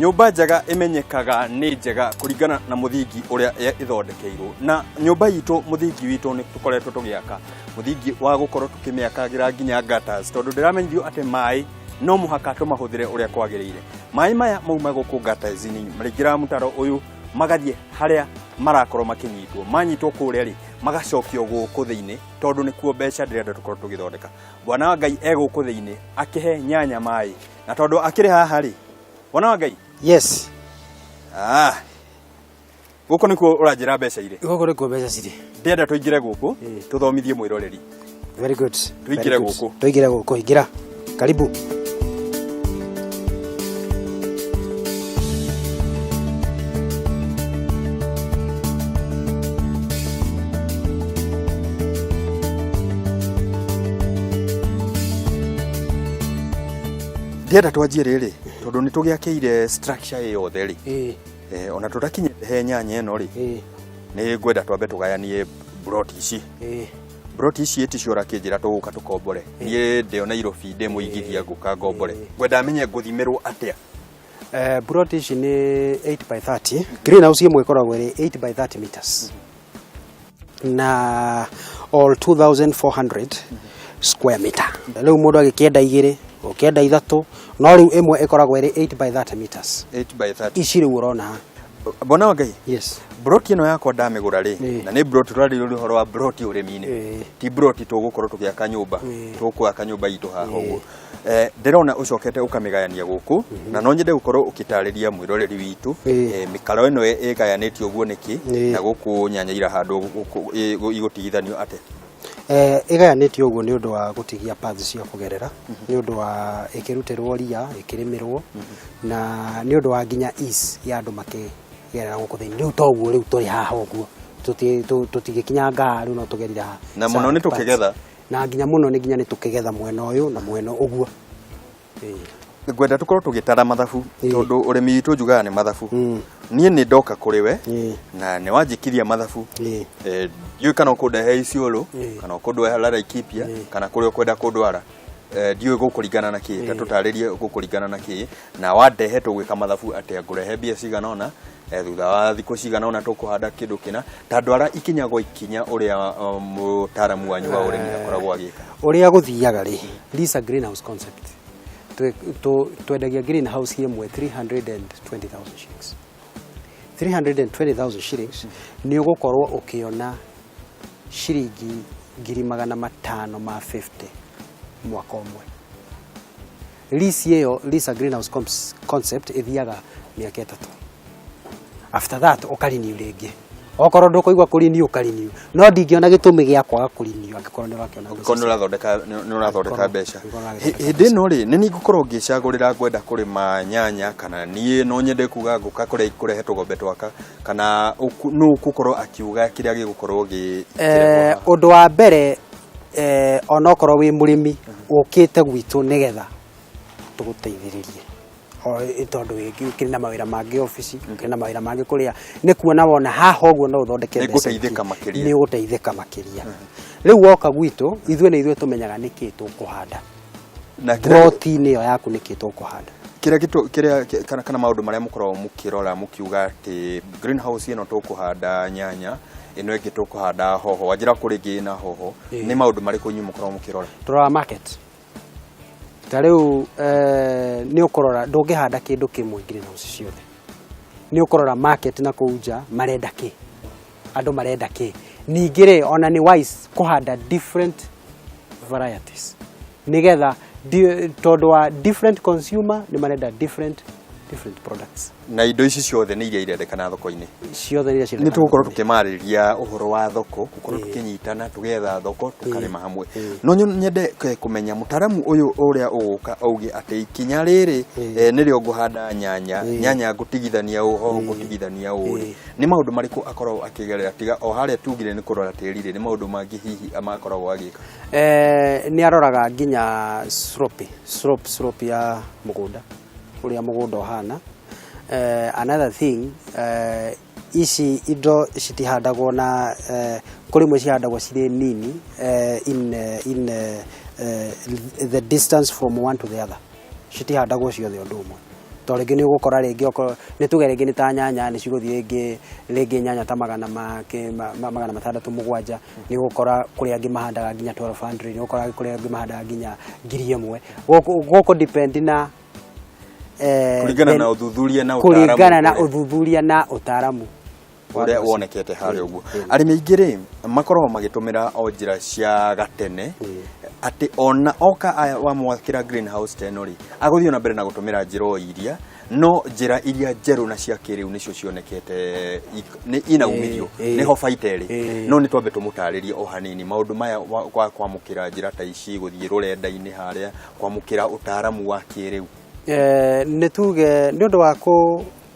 Nyũmba njega ĩmenyekaga nĩ njega kũringana na mũthingi ũrĩa ĩthondekeirwo. Na nyũmba itũ mũthingi witũ nĩ tũkoretwo tũgĩaka mũthingi wa gũkorwo tũkĩmĩakagĩra nginya gutters, tondũ ndĩramenyithio atĩ maĩ no mũhaka tũmahũthĩre ũrĩa kwagĩrĩire. Maĩ maya mauma gũkũ gutters-inĩ maraingĩra mũtaro ũyũ magathiĩ harĩa marakorwo makĩnyitwo. Manyitwo kũrĩa rĩ, magacokio gũkũ thĩinĩ tondũ nĩkuo mbeca ndĩrenda tũkorwo tũgĩthondeka. Bwana wa Ngai e gũkũ thĩinĩ akĩhe nyanya maĩ, na tondũ akĩrĩ haha rĩ, Bwana wa Ngai. Yes. Ah. Gũkũ nĩkuo ũranjĩra mbeca irĩ. Gũkũ nĩkuo mbeca cirĩ. Ndĩrenda tũingĩre gũkũ tũthomithie mwĩroreri. Very good. Tũingĩre Very good. gũkũ. Tũingĩre gũkũ, ingĩra. Karibu. Ndĩrenda twanjie rĩrĩ tondũ nĩ tũgĩakĩire structure ĩ yothe rĩ. Ona tũtakinyĩte he nyanya ĩno rĩ, nĩ ngwenda twambe tũgayanie broti ici. Broti ici ĩticio ũrakĩnjĩra tũgũka tũkombore. Niĩ ndĩ o Nairobi ndĩ mũigithia ngũka ngombore. Ngwenda menye ngũthimĩrwo atĩa. Broti ici nĩ 8 by 30. Greenhouse ĩmwe ĩkoragwo ĩrĩ 8 by 30 meters. Na all 2400 square meter. Rĩu mũndũ agĩkĩenda igĩrĩ, ũkĩenda ithatũ, no rĩu ĩmwe ĩkoragwo ĩrĩ 8 by 30 meters. 8 by 30. Ici rĩu ũrona haha. Bwana wa Ngai. Yes. Broti ĩno yakwa ndamĩgũra rĩ, na nĩ broti tũrarĩrĩria ũhoro wa broti ũrĩmi-inĩ. Ti broti tũgũkorwo tũgĩaka nyũmba, tũgwaka nyũmba itũ haha ũguo. Ndĩrona ũcokete ũkamĩgayania gũkũ, na no nyende gũkorwo ũkĩtarĩria mwĩroreri witũ, mĩkaro ĩno ĩgayanĩtio ũguo nĩkĩ, na gũkũ nyanya irahandwo gũkũ, igũtigithanio atĩa? Ĩgayanĩtio ũguo nĩ ũndũ wa gũtigia paths cia kũgerera, nĩ ũndũ wa ĩkĩrutĩrwo ria, ĩkĩrĩmĩrwo, na nĩ ũndũ wa nginya ease ya andũ makĩgerera gũkũ thĩinĩ. Rĩu toguo rĩu tũrĩ haha ũguo, tũtigĩkinyanga rĩu no tũgerire haha. Na mũno nĩ tũkĩgetha. Na nginya mũno nĩ nginya nĩ tũkĩgetha mwena ũyũ na mwena ũguo. Ngwenda tũkorwo tũgĩtara mathabu, tondũ ũrĩmi witũ njugaga nĩ mathabu. Niĩ nĩ ndoka kũrĩ we, na nĩ wanjĩkiria mathabu. Ndiũĩ kana ũkũndehe Isiolo, kana ũkũndwara Laikipia, kana kũrĩa ũkwenda kũndwara. Ndiũĩ gũkũringana na kĩ, ta tũtarĩrie gũkũringana na kĩ, na wandehe tũgwĩka mathabu atĩa, ngũrehe mbia cigana ũna, thutha wa thikũ cigana ũna tũkũhanda kĩndũ kĩna, ta ndwara ikinya gwa ikinya ũrĩa mũtaaramu wanyu wa ũrĩmi akoragwo agĩka. Ũrĩa gũthiaga rĩ, Lisa Greenhouse Concept, twendagia greenhouse ĩmwe 320,000 shillings. 320,000 shillings nĩ ũgũkorwo ũkĩona ciringi ngiri magana matano ma 50 mwaka ũmwe. Lease ĩyo Lisa Greenhouse Concept ĩthiaga mĩaka 3. After that ũkarenew rĩngĩ. Okorwo ndũkũigua kũrenew ũkarenew. No ndingĩona gĩtũmi gĩa kwaga kũrenew angĩkorwo nĩ ũrakĩona mbeca. Angĩkorwo nĩ ũrathondeka mbeca. Angĩkorwo nĩ ũrathondeka Hĩndĩ ĩno rĩ, nĩ niĩ ngũkorwo ngĩcagũrĩra ngwenda kũrĩma nyanya, kana niĩ no nyende kuga ngũka kũrehe tũgombe twaka, kana nũ ũgũkorwo akiuga kĩrĩa gĩgũkorwo kĩrehwo haha? Ũndũ wa mbere, onokorwo wĩ mũrĩmi ũkĩte gwitũ nĩgetha tũgũteithĩrĩrie, tondũ ũkĩrĩ na mawĩra mangĩ obici, ũkĩrĩ na mawĩra mangĩ kũrĩa, nĩ kuona wona haha ũguo no ũthondeke Nĩ mbeca ngũteithĩka ingĩ. makĩria. Nĩ ũgũteithĩka makĩria. Rĩu woka gwitũ, ithuĩ nĩ ithuĩ tũmenyaga nĩkĩ tũkũhanda. Na kĩrĩa Ploti-inĩ ĩyo yaku nĩkĩ tũkũhanda. Kĩrĩa gĩtũ, kĩrĩa, kĩ-, kana, kana maũndũ marĩa mũkoragwo mũkĩrora mũkiuga atĩ greenhouse ĩno tũkũhanda nyanya, ĩno ĩngĩ tũkũhanda hoho, wanjĩra kũrĩ ĩngĩ ĩna hoho, nĩ maũndũ marĩkũ inyuĩ mũkoragwo mũkĩrora? Tũroraga market. Ta rĩu nĩ ũkũrora, ndũngĩhanda kĩndũ kĩmwe greenhouse ciothe. Nĩ ũkũrora market na kũu nja marenda kĩ, andũ marenda kĩ. Ningĩ rĩ, ona nĩ wise kũhanda different varieties nĩgetha tondũ wa different consumer nĩ marenda different products. Na indo ici ciothe nĩ iria irendekana thoko-inĩ. Ciothe iria cirendekana Nĩ tũgũkorwo thoko-inĩ. tũkĩmarĩria ũhoro wa thoko, gũkorwo tũkĩnyitana, tũgĩetha thoko, tũkarĩma hamwe. No nyende kũmenya mũtaramu ũyũ ũrĩa ũgũka auge atĩ ikinya rĩrĩ, nĩrĩo ngũhanda nyanya, nyanya ngũtigithania ũũ, hoho ngũtigithania ũũ rĩ. Nĩ maũndũ marĩkũ akoragwo akĩgerera tiga o harĩa tugire nĩ kũrora tĩri rĩ, nĩ maũndũ mangĩ hihi makoragwo agĩka? Nĩ aroraga nginya slope ya mũgũnda, ũrĩa mũgũnda ũhana. Another thing, ici indo citihandagwo na, kũrĩ imwe cihandagwo cirĩ nini, in the distance from one to the other, citihandagwo ciothe ũndũ ũmwe. Tondũ rĩngĩ nĩ ũgũkora rĩngĩ okorwo nĩ tuge rĩngĩ nĩ ta nyanya nĩ cigũthiĩ rĩngĩ rĩngĩ nyanya ta magana ma, ma, 607, nĩ ũgũkora kũrĩa angĩ mahandaga nginya 1200, nĩ ũgũkora kũrĩa angĩ mahandaga nginya 1000. Gũkũ depend na Kũringana na ũthuthuria na ũtaaramu. Kũringana na ũthuthuria na ũtaaramu ũrĩa wonekete harĩa ũguo. Arĩmi aingĩ rĩ, makoragwo magĩtũmĩra o njĩra cia gatene, atĩ ona oka wamwakĩra greenhouse ta ĩno rĩ, agũthiĩ ona mbere na gũtũmĩra njĩra o iria, no njĩra iria njerũ na cia kĩrĩu nĩcio cionekete nĩ ina umithio, nĩho baita ĩrĩ. No nĩ twambe tũmũtarĩrie o hanini maũndũ maya wa kwamũkĩra njĩra ta ici, gũthiĩ rũrenda-inĩ harĩa, kwamũkĩra ũtaaramu wa kĩrĩu. Nĩ tuge nĩ ũndũ wa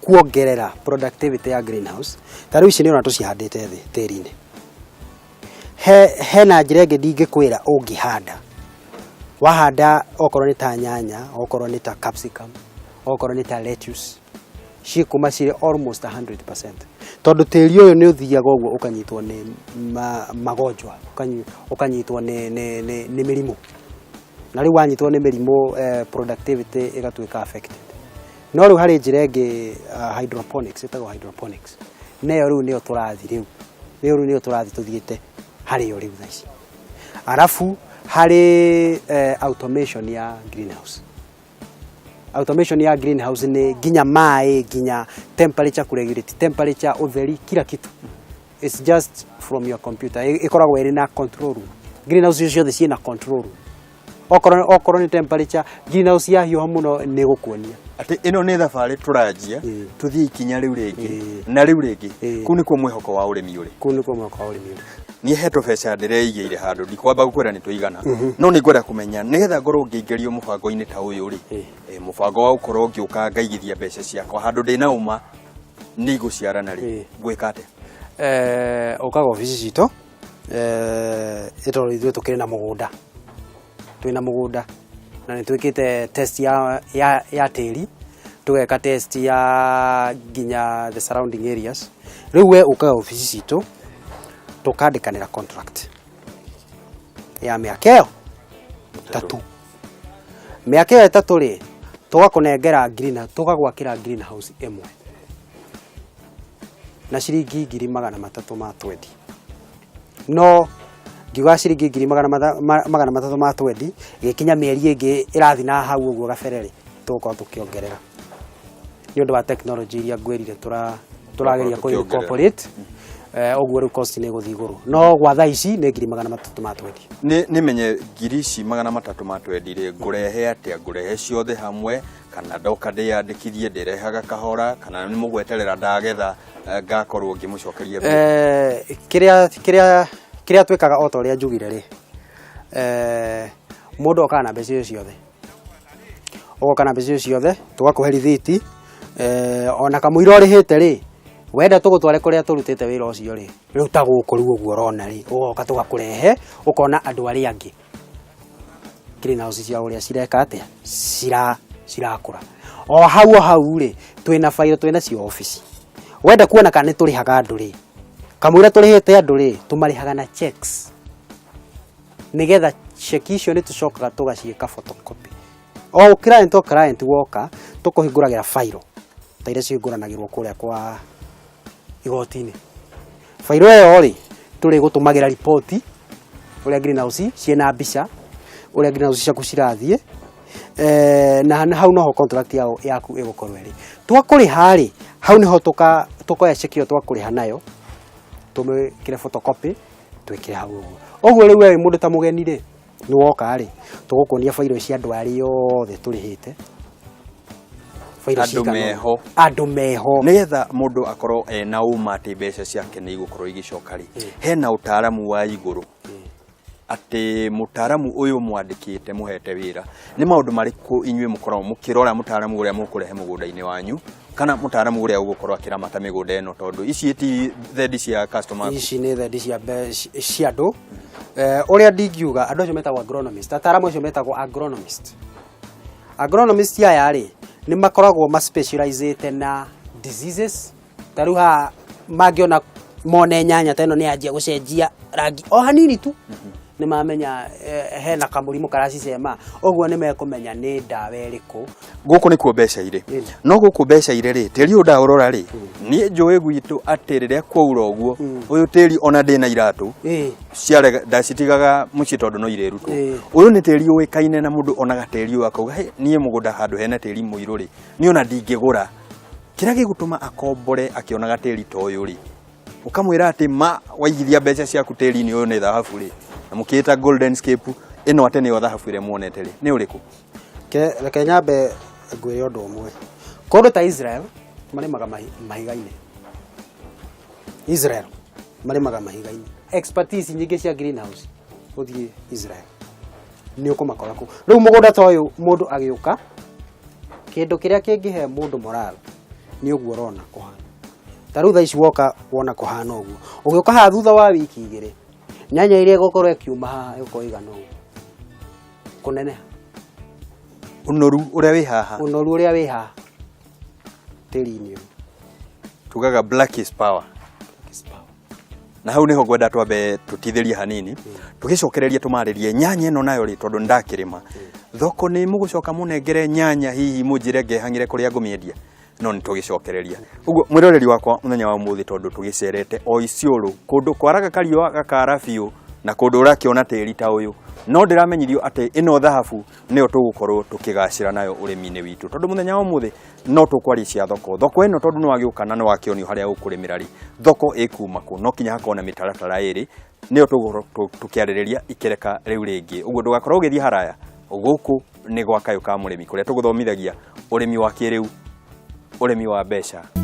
kuongerera productivity ya greenhouse, ta rĩu ici nĩ ũrona tũcihandĩte thĩ tĩri-inĩ. Hena njĩra ĩngĩ ndingĩkwĩra ũngĩhanda, wahanda okorwo nĩ ta nyanya, okorwo nĩ ta capsicum, okorwo nĩ ta lettuce, cikuma cirĩ almost 100%, tondũ tĩri ũyũ nĩ ũthiaga ũguo ũkanyitwo nĩ magonjwa, ũkanyitwo nĩ mĩrimũ, na rĩu wanyitwo nĩ mĩrimũ, productivity ĩgatuĩka affected. No rĩu harĩ njĩra ĩngĩ, hydroponics, ĩtagwo hydroponics, neyo rĩu nĩyo tũrathiĩ, rĩu nĩyo rĩu nĩyo tũrathiĩ tũthiĩte harĩ yo rĩu thaa ici. Arabu harĩ automation ya greenhouse. Automation ya greenhouse nĩ nginya maĩ, nginya temperature, kũregulate temperature, ũtheri, kila kitu. It's just from your computer. Ĩkoragwo ĩrĩ na control room. Greenhouse icio ciothe ciĩna control room. Okorwo nĩ temperature, greenhouse yahiũha mũno nĩ gũkuonia. Atĩ ĩno nĩ thabarĩ tũranjia, tũthiĩ ikinya rĩu rĩngĩ na rĩu rĩngĩ. Kũu nĩkuo mwĩhoko wa ũrĩmi ũrĩ. Kũu nĩkuo mwĩhoko wa ũrĩmi ũrĩ. Niĩ he tũbeca ndĩreigĩire handũ, ndikwamba gũkwĩra nĩ tũigana, no nĩ ngwenda kũmenya nĩgetha ngorwo ngĩingĩrio mũbango-inĩ ta ũyũ rĩ, mũbango wa gũkorwo ngĩũka ngaigithia mbeca ciakwa handũ ndĩna ũma nĩ igũciarana rĩ, ngwĩka atĩa? Ũkaga obici citũ, ĩtondũ ithuĩ tũkĩrĩ na mũgũnda, twĩna mũgũnda na nĩ twĩkĩte test ya tĩri, tũgeka test ya nginya the surrounding areas. Rĩu we ũkaga obici citũ, tũkandĩkanĩra contract ya mĩaka ĩyo 3. Mĩaka ĩyo 3 rĩ, tũgakũnengera green, tũgagwakĩra greenhouse ĩmwe na ciringi 320,000. No ngiuga ciringi ngiri 320, ĩgĩkinya mĩeri ĩngĩ ĩrathiĩ na hau ũguo gabere rĩ, tũgũkorwo tũkĩongerera nĩ ũndũ wa technology iria ngwĩrire tũrageria kũ incorporate. Ũguo rĩu cost nĩ ĩgũthiĩ igũrũ, no gwa thaa ici nĩ 320,000. Nĩ menye ngiri ici 320 rĩ, ngũrehe atĩa? Ngũrehe ciothe hamwe, kana ndoka ndĩyandĩkithie ndĩrehaga kahora, kana nĩ mũgweterera ndagetha, ngakorwo ngĩmũcokeria mbia? Kĩrĩa twĩkaga, o ta ũrĩa njugire rĩ, mũndũ okaga na mbeca icio ciothe, ũgoka na mbeca icio ciothe, tũgakũhe rithiti, ona kamũira ũrĩhĩte rĩ, wenda tũgũtware kũrĩa tũrutĩte wĩra ũcio rĩ, rĩu ta gũkũ rĩu ũguo ũrona rĩ, ũgoka tũgakũrehe, ũkona andũ arĩa angĩ greenhouse cia ũrĩa cireka atĩa, cirakũra. O hau o hau rĩ, twĩna bairo, twĩna cio obici. Wenda kuona kana nĩ tũrĩhaga andũ rĩ, kamũira tũrĩhĩte andũ rĩ, tũmarĩhaga na checks, nĩgetha cheki icio nĩ tũcokaga tũgaciĩka photocopy. O client, o client woka, tũkũhingũragĩra fairo ta iria cihingũranagĩrwo kũrĩa kwa igoti-inĩ. Fairo ĩyo rĩ, tũrĩ gũtũmagĩra riboti ũrĩa greenhouse ciĩna mbica, ũrĩa greenhouse ciaku cirathiĩ, na hau noho contract yaku ĩgũkorwo ĩrĩ. Twakũrĩha rĩ, hau nĩho tũkoya cheki ĩyo twakũrĩha nayo, tũmĩkĩre photocopy, twĩkĩre hau ũguo. Ũguo rĩu we wĩ mũndũ ta mũgeni rĩ, nĩ woka rĩ, tũgũkuonia bairo cia andũ arĩa othe tũrĩhĩte. Bairo Andũ cigana ũna. Meho. Andũ meho. Nĩgetha mũndũ akorwo ena ũma atĩ mbeca ciake nĩ igũkorwo igĩcoka rĩ, hena ũtaaramu wa igũrũ, atĩ mũtaaramu ũyũ mwandĩkĩte, mũhete wĩra, nĩ maũndũ marĩkũ inyuĩ mũkoragwo mũkĩrora mũtaaramu ũrĩa mũkũrehe mũgũnda-inĩ wanyu, kana mũtaaramu ũrĩa ũgũkorwo akĩramata mĩgũnda ĩno, tondũ ici ti thendi cia customer aku? Ici nĩ thendi cia andũ. Ũrĩa ndingiuga, andũ acio metagwo agronomist, ataaramu acio metagwo agronomist. Agronomist aya rĩ, nĩ makoragwo ma specializĩte na diseases. Ta rĩu haha mangĩona mone nyanya ta ĩno nĩ yanjia gũcenjia rangi o hanini tu, Nĩ mamenya hena kamũrimũ karacicema, ũguo nĩ mekũmenya nĩ ndawa ĩrĩkũ. Gũkũ nĩkuo mbeca irĩ. No gũkũ mbeca irĩ rĩ, tĩri ũyũ ndaũrora rĩ, niĩ njũĩ gwitũ atĩ rĩrĩa kwaura ũguo, ũyũ tĩri ona ndĩna iratũ ciarega ndacitigaga mũciĩ tondũ no irĩrutwo. Ũyũ nĩ tĩri ũĩkaine na mũndũ onaga tĩri ũyũ akauga, "Hĩ, niĩ mũgũnda handũ hena tĩri mũirũ rĩ, niĩ ona ndingĩgũra." Kĩrĩa gĩgũtũma akombore akĩonaga tĩri ta ũyũ rĩ, ũkamwĩra atĩ ma waigithia mbeca ciaku tĩri-inĩ ũyũ nĩ thahabu rĩ, na mũkĩĩta Golden Scape ĩno atĩ nĩyo thahabu ĩrĩa muonete rĩ, nĩ ũrĩkũ? Reke nyambe ngwĩre ũndũ ũmwe. Kũndũ ta Israel marĩmaga mahiga-inĩ. Israel marĩmaga mahiga-inĩ. Expertise nyingĩ cia greenhouse ũthiĩ Israel nĩ ũkũmakora kũu. Rĩu mũgũnda ta ũyũ mũndũ agĩũka, kĩndũ kĩrĩa kĩngĩhe mũndũ moral nĩ ũguo ũrona kũhana. Ta rĩu thaa ici woka wona kũhana ũguo, ũgĩũka haha thutha wa wiki 2, nyanya iria ĩgũkorwo ĩkiuma haha ĩgũkorwo ĩigana ũguo kũneneha. Ũnoru ũrĩa wĩ haha. Ũnoru ũrĩa wĩ haha tĩri-inĩ ũyũ. Tugaga black is power. Black is power. Na hau niho ngwenda twambe tutithĩrie hanini, tũgĩcokereria tũmarĩrie nyanya ĩno nayo rĩ, tondũ nĩndakĩrĩma. Thoko nĩ mũgũcoka mũnengere nyanya, hihi mũnjĩre ngehang'ĩre kũrĩa ngũmĩendia, no nĩ tũgĩcokereria ũguo. Mwĩroreri wakwa, mũthenya wa ũmũthĩ tondũ tũgĩcerete o Isiolo, kũndũ kwaraga kariũa gakara biũ na kũndũ ũrakĩona tĩri ta ũyũ, no ndĩramenyithio atĩ ĩno thahabu nĩyo tũgũkorwo tũkĩgacĩra nayo ũrĩmi-inĩ witũ, tondũ mũthenya wa ũmũthĩ no tũkwaria cia thoko. Thoko ĩno, tondũ nĩ wagĩũka na nĩ wakĩonio harĩa ũkũrĩmĩra rĩ, thoko ĩkuma kũ? No kinya hakorwo na mĩtaratara ĩrĩ, nĩyo tũgũkorwo tũkĩarĩrĩria ikereka rĩu rĩngĩ. Ũguo ndũgakorwo ũgĩthiĩ haraya. Gũkũ nĩ gwa Kayũ ka Mũrĩmi, kũrĩa tũgũthomithagia ũrĩmi wa kĩrĩu, ũrĩmi wa mbeca.